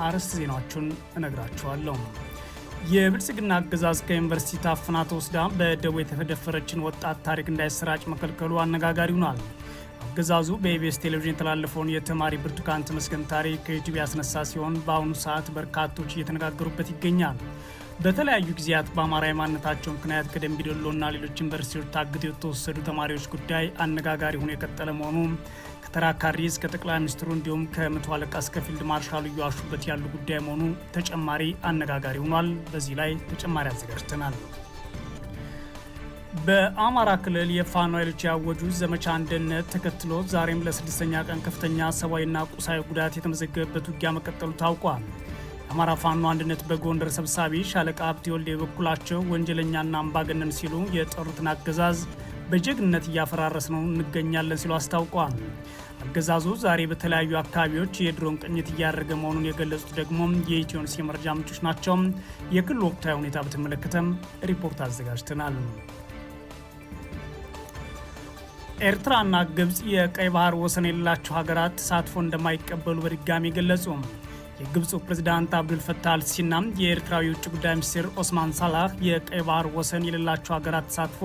አርዕስተ ዜናዎቹን እነግራችኋለሁ። የብልጽግና አገዛዝ ከዩኒቨርሲቲ ታፍና ተወስዳ በደቦ የተደፈረችን ወጣት ታሪክ እንዳይሰራጭ መከልከሉ አነጋጋሪ ሆኗል። አገዛዙ በኢቢኤስ ቴሌቪዥን የተላለፈውን የተማሪ ብርቱካን ተመስገን ታሪክ ከዩቲዩብ ያስነሳ ሲሆን በአሁኑ ሰዓት በርካቶች እየተነጋገሩበት ይገኛል። በተለያዩ ጊዜያት በአማራ የማንነታቸው ምክንያት ከደምቢ ዶሎና ሌሎች ዩኒቨርሲቲዎች ታግተው የተወሰዱ ተማሪዎች ጉዳይ አነጋጋሪ ሆኖ የቀጠለ መሆኑ ከተራካሪ እስከ ጠቅላይ ሚኒስትሩ እንዲሁም ከመቶ አለቃ እስከ ፊልድ ማርሻሉ እየዋሹበት ያሉ ጉዳይ መሆኑ ተጨማሪ አነጋጋሪ ሆኗል። በዚህ ላይ ተጨማሪ አዘጋጅተናል። በአማራ ክልል የፋኖ ኃይሎች ያወጁት ዘመቻ አንድነት ተከትሎ ዛሬም ለስድስተኛ ቀን ከፍተኛ ሰብአዊና ቁሳዊ ጉዳት የተመዘገበበት ውጊያ መቀጠሉ ታውቋል። የአማራ ፋኖ አንድነት በጎንደር ሰብሳቢ ሻለቃ ሀብቴ ወልዴ በበኩላቸው ወንጀለኛና አምባገነን ሲሉ የጠሩትን አገዛዝ በጀግንነት እያፈራረስ ነው እንገኛለን ሲሉ አስታውቋል። አገዛዙ ዛሬ በተለያዩ አካባቢዎች የድሮን ቅኝት እያደረገ መሆኑን የገለጹት ደግሞ የኢትዮኒውስ የመረጃ ምንጮች ናቸው። የክልሉ ወቅታዊ ሁኔታ በተመለከተም ሪፖርት አዘጋጅተናል። ኤርትራና ግብፅ የቀይ ባህር ወሰን የሌላቸው ሀገራት ተሳትፎ እንደማይቀበሉ በድጋሚ ገለጹ። የግብፁ ፕሬዝዳንት አብዱል ፈታህ አልሲሲና የኤርትራዊ የውጭ ጉዳይ ሚኒስትር ኦስማን ሳላህ የቀይ ባህር ወሰን የሌላቸው ሀገራት ተሳትፎ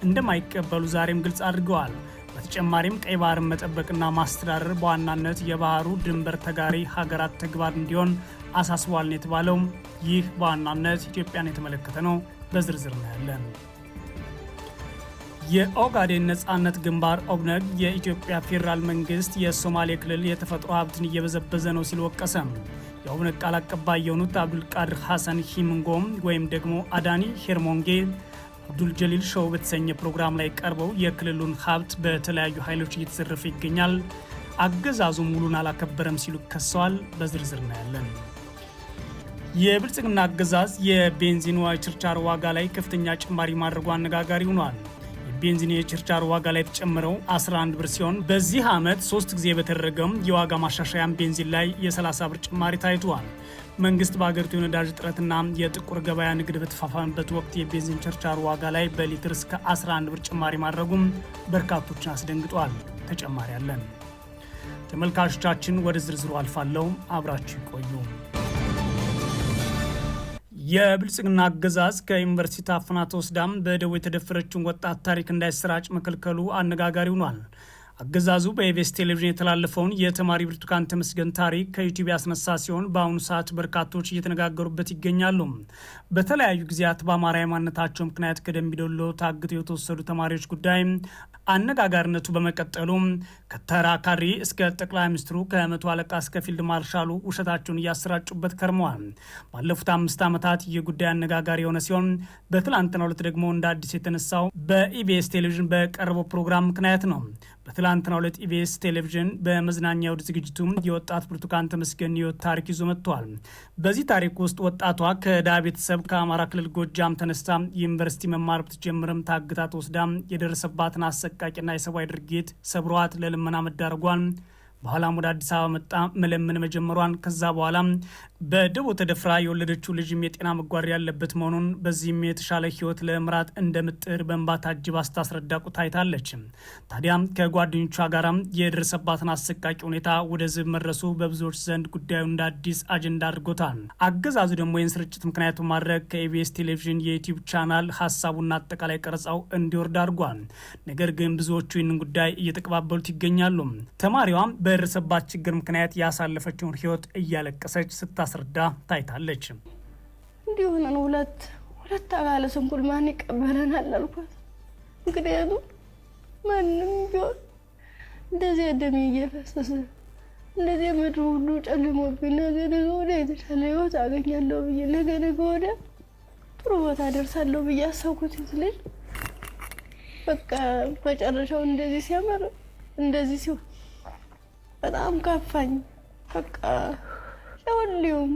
እንደማይቀበሉ ዛሬም ግልጽ አድርገዋል። በተጨማሪም ቀይ ባህርን መጠበቅና ማስተዳደር በዋናነት የባህሩ ድንበር ተጋሪ ሀገራት ተግባር እንዲሆን አሳስቧል ነው የተባለው። ይህ በዋናነት ኢትዮጵያን የተመለከተ ነው። በዝርዝር እናያለን። የኦጋዴን ነጻነት ግንባር ኦብነግ የኢትዮጵያ ፌዴራል መንግስት የሶማሌ ክልል የተፈጥሮ ሀብትን እየበዘበዘ ነው ሲል ወቀሰ። የኦብነግ ቃል አቀባይ የሆኑት አብዱልቃድር ሐሰን ሂምንጎም ወይም ደግሞ አዳኒ ሄርሞንጌ አብዱል ጀሊል ሾው በተሰኘ ፕሮግራም ላይ ቀርበው የክልሉን ሀብት በተለያዩ ኃይሎች እየተዘረፈ ይገኛል፣ አገዛዙ ሙሉን አላከበረም ሲሉ ከሰዋል። በዝርዝር እናያለን። የብልጽግና አገዛዝ የቤንዚን ችርቻሮ ዋጋ ላይ ከፍተኛ ጭማሪ ማድረጉ አነጋጋሪ ሆኗል። የቤንዚን የችርቻሮ ዋጋ ላይ የተጨመረው 11 ብር ሲሆን በዚህ ዓመት ሶስት ጊዜ በተደረገው የዋጋ ማሻሻያም ቤንዚን ላይ የ30 ብር ጭማሪ ታይቷል። መንግስት በሀገሪቱ የነዳጅ እጥረትና የጥቁር ገበያ ንግድ በተፋፋመበት ወቅት የቤንዚን ችርቻሮ ዋጋ ላይ በሊትር እስከ 11 ብር ጭማሪ ማድረጉም በርካቶችን አስደንግጧል። ተጨማሪ አለን። ተመልካቾቻችን ወደ ዝርዝሩ አልፋለሁ። አብራችሁ ይቆዩ። የብልጽግና አገዛዝ ከዩኒቨርሲቲ ታፍና ተወስዳም በደቦ የተደፈረችውን ወጣት ታሪክ እንዳይሰራጭ መከልከሉ አነጋጋሪ ሆኗል። አገዛዙ በኢቢኤስ ቴሌቪዥን የተላለፈውን የተማሪ ብርቱካን ተመስገን ታሪክ ከዩቲዩብ ያስነሳ ሲሆን በአሁኑ ሰዓት በርካቶች እየተነጋገሩበት ይገኛሉ። በተለያዩ ጊዜያት በአማራ የማንነታቸው ምክንያት ከደምቢ ዶሎ ታግተው የተወሰዱ ተማሪዎች ጉዳይ አነጋጋሪነቱ በመቀጠሉ ከተራ ካድሬ እስከ ጠቅላይ ሚኒስትሩ፣ ከመቶ አለቃ እስከ ፊልድ ማርሻሉ ውሸታቸውን እያሰራጩበት ከርመዋል። ባለፉት 5 ዓመታት ይህ ጉዳይ አነጋጋሪ የሆነ ሲሆን በትላንትናው ዕለት ደግሞ እንደ አዲስ የተነሳው በኢቢኤስ ቴሌቪዥን በቀረበው ፕሮግራም ምክንያት ነው። በትላንትናው ዕለት ኢቢኤስ ቴሌቪዥን በመዝናኛ እሁድ ዝግጅቱ የወጣት ብርቱካን ተመስገን ህይወት ታሪክ ይዞ መጥቷል። በዚህ ታሪክ ውስጥ ወጣቷ ከድሃ ቤተሰብ ከአማራ ክልል ጎጃም ተነስታ ዩኒቨርሲቲ መማር ብትጀምርም ታግታ ተወስዳ የደረሰባትን አሰቃቂና የሰብአዊ ድርጊት ሰብሯት ለልመና መዳረጓን፣ በኋላም ወደ አዲስ አበባ መጣ መለመን መጀመሯን፣ ከዛ በኋላ በደቦ ተደፍራ የወለደችው ልጅም የጤና መጓደል ያለበት መሆኑን፣ በዚህም የተሻለ ህይወት ለመምራት እንደምጥር በእንባ ታጅባ ስታስረዳ ታይታለች። ታዲያም ከጓደኞቿ ጋራም የደረሰባትን አሰቃቂ ሁኔታ ወደ ህዝብ መድረሱ በብዙዎች ዘንድ ጉዳዩ እንደ አዲስ አጀንዳ አድርጎታል። አገዛዙ ደግሞ ይህን ስርጭት ምክንያት በማድረግ ከኢቢኤስ ቴሌቪዥን የዩቲዩብ ቻናል ሀሳቡና አጠቃላይ ቀረጻው እንዲወርድ አድርጓል። ነገር ግን ብዙዎቹ ይህንን ጉዳይ እየተቀባበሉት ይገኛሉ። ተማሪዋም በደረሰባት ችግር ምክንያት ያሳለፈችውን ህይወት እያለቀሰች ስታስረዳ ታይታለች። እንዲህ ሆነን ሁለት ሁለት አካለ ስንኩል ማን ይቀበለናል አልኳት። ምክንያቱም ማንም ቢሆን እንደዚህ ደሜ እየፈሰሰ እንደዚህ ምድሩ ሁሉ ጨልሞብኝ ነገ ነገ ወዲያ የተሻለ ህይወት አገኛለሁ ብዬ፣ ነገ ነገ ወዲያ ጥሩ ቦታ ደርሳለሁ ብዬ አሰብኩት ልጅ በቃ መጨረሻው እንደዚህ ሲያምር እንደዚህ ሲሆን በጣም ከፋኝ። በቃ ለሁሉም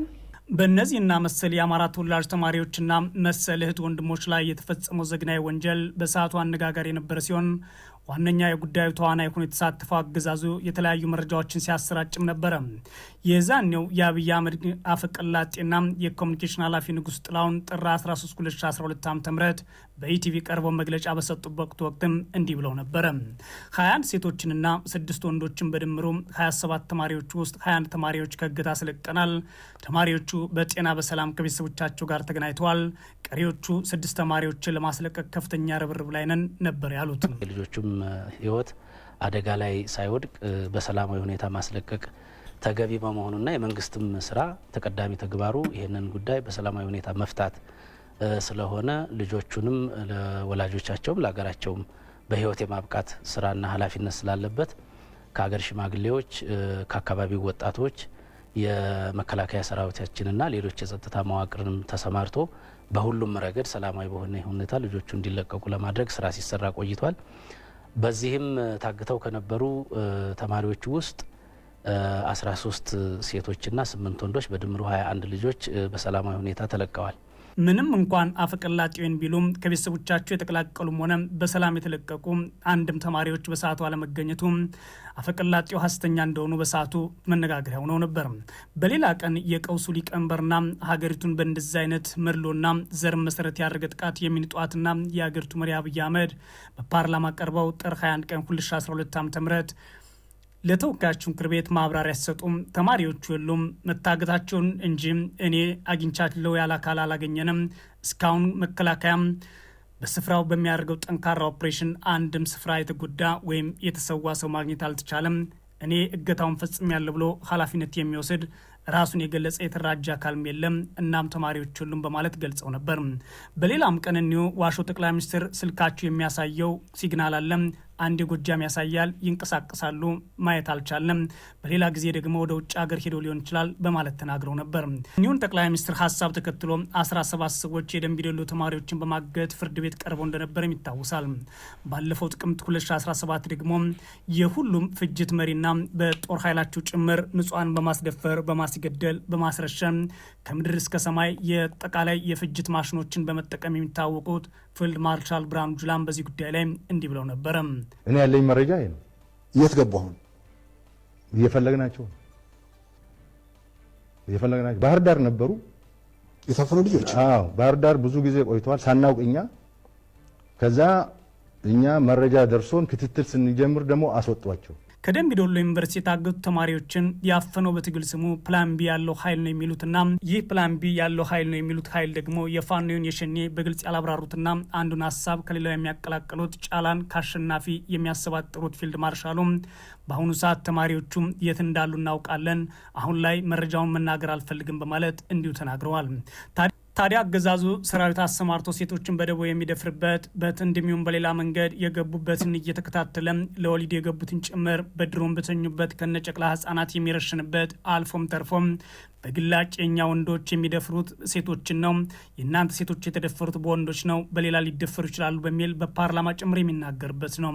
በእነዚህና መሰል የአማራ ተወላጅ ተማሪዎችና መሰል እህት ወንድሞች ላይ የተፈጸመው ዘግናዊ ወንጀል በሰዓቱ አነጋጋሪ የነበረ ሲሆን ዋነኛ የጉዳዩ ተዋናይ ሆኖ የተሳተፈው አገዛዙ የተለያዩ መረጃዎችን ሲያሰራጭም ነበረ። የዛኔው የአብይ አህመድ አፈቀላጤና የኮሚኒኬሽን ኃላፊ ንጉሱ ጥላሁን ጥር 13 2012 ዓ.ም በኢቲቪ ቀርበው መግለጫ በሰጡበት ወቅትም እንዲህ ብለው ነበረ። 21 ሴቶችንና 6 ወንዶችን በድምሩ 27 ተማሪዎች ውስጥ 21 ተማሪዎች ከእገታ አስለቅቀናል። ተማሪዎቹ በጤና በሰላም ከቤተሰቦቻቸው ጋር ተገናኝተዋል። ቀሪዎቹ 6 ተማሪዎችን ለማስለቀቅ ከፍተኛ ርብርብ ላይ ነን ነበር ያሉት። የልጆቹም ሕይወት አደጋ ላይ ሳይወድቅ በሰላማዊ ሁኔታ ማስለቀቅ ተገቢ በመሆኑና የመንግስትም ስራ ተቀዳሚ ተግባሩ ይህንን ጉዳይ በሰላማዊ ሁኔታ መፍታት ስለሆነ ልጆቹንም ለወላጆቻቸውም ለሀገራቸውም በሕይወት የማብቃት ስራና ኃላፊነት ስላለበት ከሀገር ሽማግሌዎች፣ ከአካባቢው ወጣቶች፣ የመከላከያ ሰራዊታችንና ሌሎች የጸጥታ መዋቅርንም ተሰማርቶ በሁሉም ረገድ ሰላማዊ በሆነ ሁኔታ ልጆቹ እንዲለቀቁ ለማድረግ ስራ ሲሰራ ቆይቷል። በዚህም ታግተው ከነበሩ ተማሪዎች ውስጥ 13 ሴቶችና 8 ወንዶች በድምሩ 21 ልጆች በሰላማዊ ሁኔታ ተለቀዋል። ምንም እንኳን አፈቀላጤውን ቢሉም ከቤተሰቦቻቸው የተቀላቀሉም ሆነ በሰላም የተለቀቁ አንድም ተማሪዎች በሰዓቱ አለመገኘቱ አፈቀላጤው ሐሰተኛ እንደሆኑ በሰዓቱ መነጋገሪያ ሆነው ነበር። በሌላ ቀን የቀውሱ ሊቀመንበርና ሀገሪቱን በእንደዚህ አይነት መድሎና ዘር መሰረት ያደረገ ጥቃት የሚንጧትና የሀገሪቱ መሪ አብይ አህመድ በፓርላማ ቀርበው ጥር 21 ቀን 2012 ዓ.ም ለተወካዮች ምክር ቤት ማብራሪያ ሲሰጡም ተማሪዎቹ የሉም፣ መታገታቸውን እንጂ እኔ አግኝቻለሁ ያለ አካል አላገኘንም። እስካሁን መከላከያም በስፍራው በሚያደርገው ጠንካራ ኦፕሬሽን አንድም ስፍራ የተጎዳ ወይም የተሰዋ ሰው ማግኘት አልተቻለም። እኔ እገታውን ፈጽሜያለሁ ብሎ ኃላፊነት የሚወስድ ራሱን የገለጸ የተደራጀ አካልም የለም። እናም ተማሪዎች ሁሉም በማለት ገልጸው ነበር። በሌላም ቀን እኒሁ ዋሾ ጠቅላይ ሚኒስትር ስልካቸው የሚያሳየው signal አለ፣ አንድ የጎጃም ያሳያል፣ ይንቀሳቀሳሉ፣ ማየት አልቻለም። በሌላ ጊዜ ደግሞ ወደ ውጭ ሀገር ሄዶ ሊሆን ይችላል በማለት ተናግረው ነበር። እኒሁን ጠቅላይ ሚኒስትር ሀሳብ ተከትሎ 17 ሰዎች የደምቢ ዶሎ ተማሪዎችን በማገት ፍርድ ቤት ቀርበው እንደነበርም ይታወሳል። ባለፈው ጥቅምት 2017 ደግሞ የሁሉም ፍጅት መሪና በጦር ኃይላቸው ጭምር ንጹሐን በማስደፈር፣ በማስገደል፣ በማስረሸን ከምድር እስከ ሰማይ የጠቃላይ የፍጅት ማሽኖችን በመጠቀም የሚታወቁት ፊልድ ማርሻል ብርሃኑ ጁላም በዚህ ጉዳይ ላይ እንዲህ ብለው ነበረ። እኔ ያለኝ መረጃ ይሄ ነው። የት ገቡ? አሁን እየፈለግናቸው እየፈለግናቸው ባህር ዳር ነበሩ የታፈኑ ልጆች። አዎ፣ ባህር ዳር ብዙ ጊዜ ቆይተዋል ሳናውቅ እኛ። ከዛ እኛ መረጃ ደርሶን ክትትል ስንጀምር ደግሞ አስወጧቸው። ከደምቢ ዶሎ ዩኒቨርሲቲ የታገቱ ተማሪዎችን ያፈነው በትግል ስሙ plan B ያለው ኃይል ነው የሚሉትና ይህ plan B ያለው ኃይል ነው የሚሉት ኃይል ደግሞ የፋኖን የሸኔ በግልጽ ያላብራሩትና አንዱን ሀሳብ ከሌላው የሚያቀላቅሉት ጫላን ከአሸናፊ የሚያሰባጥሩት ፊልድ ማርሻሉ በአሁኑ ሰዓት ተማሪዎቹም የት እንዳሉ እናውቃለን፣ አሁን ላይ መረጃውን መናገር አልፈልግም በማለት እንዲሁ ተናግረዋል። ታዲያ አገዛዙ ሰራዊት አሰማርቶ ሴቶችን በደቦ የሚደፍርበት እንደሚሆን በሌላ መንገድ የገቡበትን እየተከታተለ ለወሊድ የገቡትን ጭምር በድሮን በተኙበት ከነጨቅላ ህጻናት የሚረሽንበት አልፎም ተርፎም በግላጭ የእኛ ወንዶች የሚደፍሩት ሴቶችን ነው፣ የእናንተ ሴቶች የተደፈሩት በወንዶች ነው፣ በሌላ ሊደፈሩ ይችላሉ በሚል በፓርላማ ጭምር የሚናገርበት ነው።